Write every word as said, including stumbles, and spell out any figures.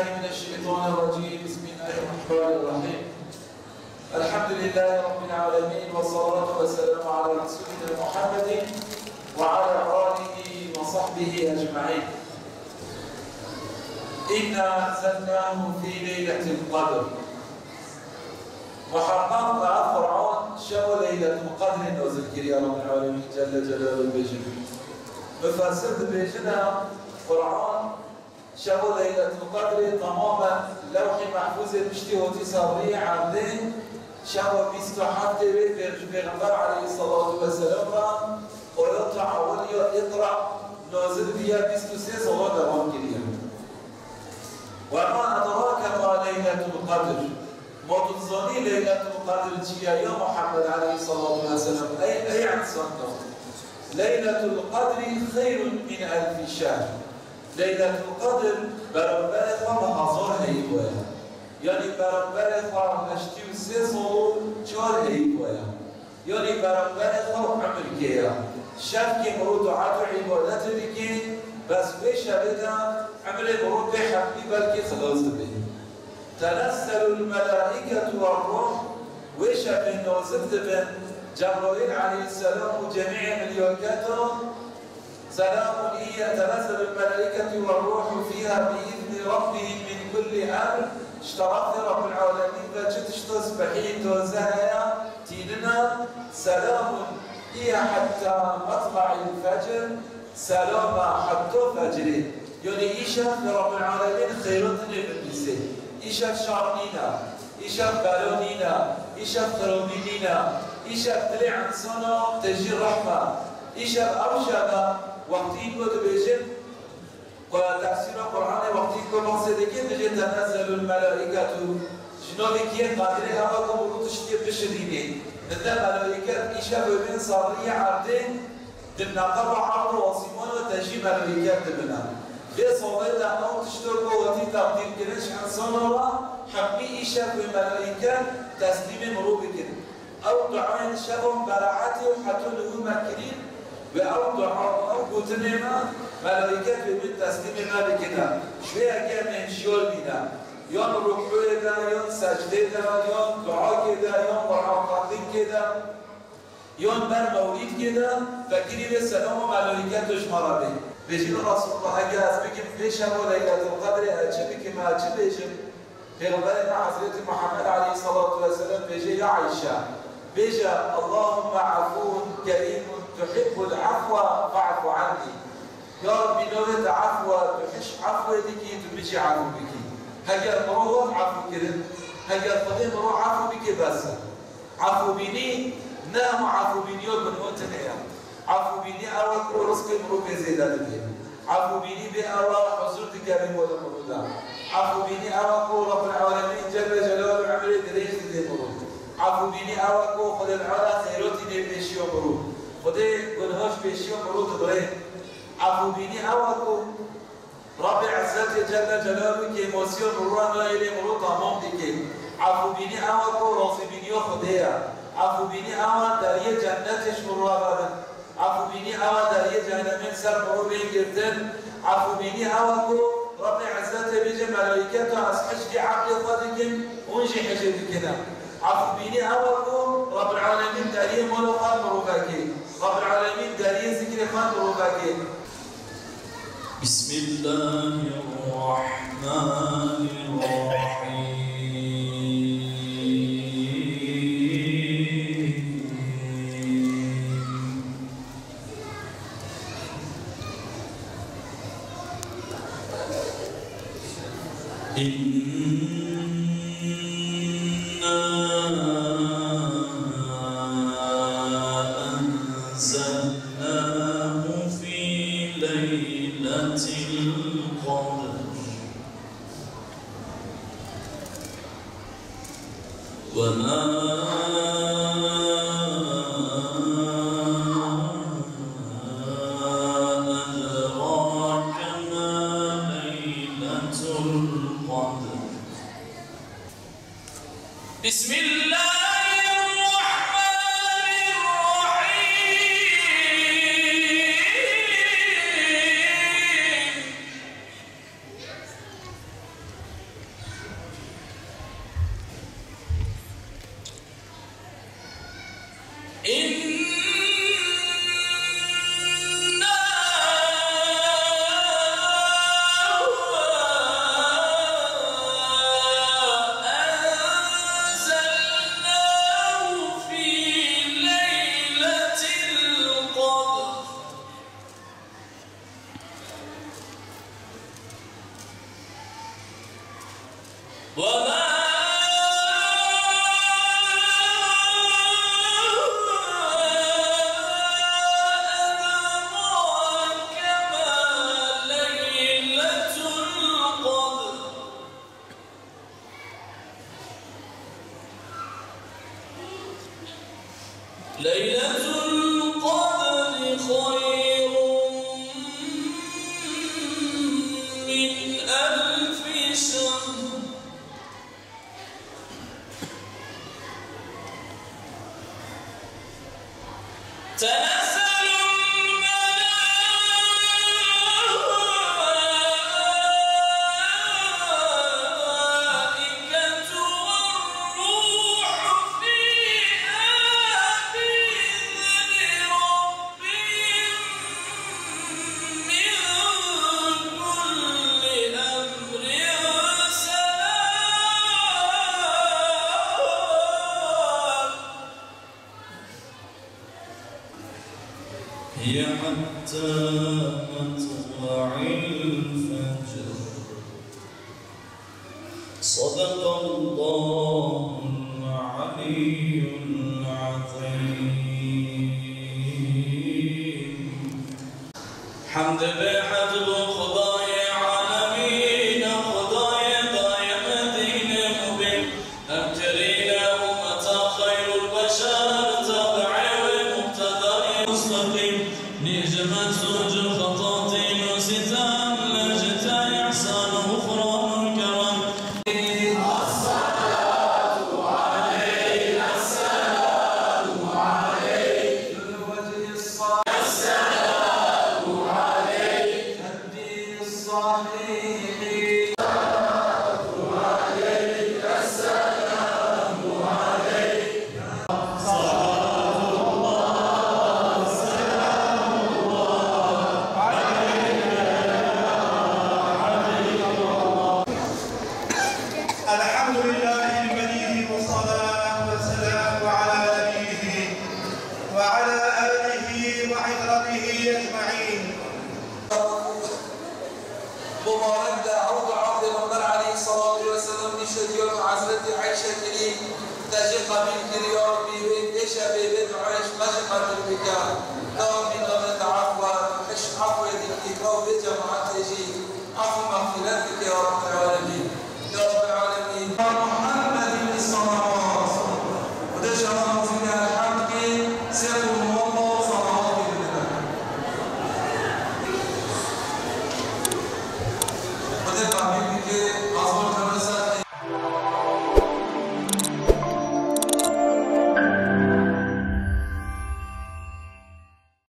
من الشيطان الرجيم. بسم الله الرحمن الرحيم. الحمد لله رب العالمين، والصلاة والسلام على رسولنا محمد وعلى آله وصحبه أجمعين. إنا أنزلناه في ليلة القدر. Muheqqeq me ev Quran şeva Leyletul Qedrê nazil kiriye, Rabbul Alemîn Celle Celaluhu bêjin. Mufessir dibêjine, Quran şeva Leyletul Qedrê temamen Lewhê Mehfûzê piştî hatî ser rûyê erdê, şeva bîst û heftê wê pêr ji Pêxember aleyhisselatu vesselam re, ayeta ewil ya Iqra nazil bûye, bîst û sê sala dewam kiriye. وما أدراك ما ليلة القدر. Ma tu dizanî Leyletul Qedr çi ye ya Muhammed aleyhisselatu vesselam? Ey, ey însan da. Leyletul Qedri xeyrun min elfi şehr. Leyletul Qedr beramberê xwe bi hezar heyî waya. Yanî beramberê xwe heştê û sê sal û çar heyî waya. Yanî beramberê xwe emrkê ye. Şevkê mirov dua û îbadet dike, bes wê şevê de emrê mirov pê hemlî belkî xilas dibe. Tenezzelul melâiketu werruh, wê şevê nazil dibin Cebraîl aleyhisselam û cemî melâiketan, Selamun hiye tenezzelul melâiketu werruhu fîha bi îzni rabbihim min kulli emr. Ji terefê Rabbil Alemîn ve çi tişta spehî taze heye, tînine. Selamun hiye hetta metla'il fecr. Selama hetta fecrê. Yanî îşev li Rabbil Alemîn xeyra dinê binivîsê. Îşev şar nîne. Îşev bela nîne, îşev xirabî nîne, îşev dilê însana tejî rehme. Îşev ew şev e, wextî ku dibêjin, ku tefsîra Qur'anê wextî ku behsê dike, dibêje tenezzelul melâiketu. Ji navê kê? Qadirê ew e ku mirov tiştê bişirînê. Dide melâiket îşev û bin sarriyê erdê, di neqeba erd û asîmana de jî melûîket dibine. Vê salê de ew tişto ku hatî teqdîrkirin ji însana re, hemî îşev wê melûîket teslîmê mirov bikin. Ew duayên şevan beraetê û heto li wî me kirîn, wê ew dua, ew gotinê me, melûîket wê bin teslîmê me bikine. Ji wê yekê em ê hişyar bîne. Yan rukûyê de, yan secdê de, yan duakê de, yan Qur'an xwendinekê de. Yon ber mewlîdkê de fekirî vê selama melûîketo ji me re bê. Bêjî, li Resulullah, eger ez bikim pê şeva Leyletul Qedrê, ez çi bikim, ez çi bêjim? Pêxemberê me Hezretî Muhammed aleyhisselatu vesselam bêje, ya Ayşe, bêje, Allahumme afuvun kerîmun tuhibbul afwe fa'fu anni. Ya Rabbî, navê te efw e, tu hiş efwê dikî, tu min jî efw bikî. Heger mirov hat efw kirin, heger Xwedê mirov efw bike, bes e. Efwbînî ne hema efwbîniya gunho tune ye. Efwbînî ew e ku rizqê mirov pê zêde dibe. Efwbînî bê ew e huzur dikeve wela mirov de. Efwbînî ew e ku Rabbul Alemîn Celle Celaluhu emrê dirêj dide mirov. Efwbînî ew e ku Xwedê Teala xeyratî nê pêşiya mirov. Xwedê gunho ji pêşiya mirov dibire. Efûbînî ew e ku Rabbê Izzetê Celle Celaluhu kêmosiya mirû re nayê lê mirû tamam dike. Efûbînî ew e ku razîbîniya Xwedê ye. Efûbînî ew e deriyê cennetê ji mirû re vebin. Efûbînî ew e deriyê cehenemê li ser mirû bên girtin. Efûbînî ew e ku Rabbê Izzetê bêje, melaîketa ez hicgî ebdê xwe dikim, hûn jî hicê dikine. Efûbînî ew e ku Rabbul Alemîn deriyê mala xwe mirû vekê. Rabbil Alemîn deriyê zikrê xwe mirov vekê. بسم الله الرحمن الرحيم. إنا أنزلناه في ليلة القدر. وما أدراك ما ليلة القدر. بسم الله الرحمن الرحيم. وما أدراك ما ليلة القدر. ليلة القدر خير من ألف شهر. تنزل الملائكة والروح فيها بإذن ربهم من كل أمر سلام. هي حتى مطلع الفجر. صدق الله العلي العظيم. حمد بحد بو خدای عالمین، خدای دائم دین مبین. Em kirîne ummeta xeyrul beşer, tabi'ê wê muqtedayê mustaqîm. Nîjmet sûc û xetatîn û sîtem, lê ji te îhsan û xufran û kerem. الدين الصحيح. الحمد لله المليك والصلاة والسلام على نبيه وعلى آله وعترته أجمعين. Mubarek de ew dua Pêxember aleyhisselatu vesselam dîşe diyor Hazreti Ayşe kirî, te jê qebîl kirî, ya Rabbî, wê êşe bê vê duayê ji me jî qebîl bike. Ya Rabbî, navê te efw e, tu hiş efwê dikî, ew vê cemaetê jî efw û mexfîret bike, ya Rabbî Alemîn.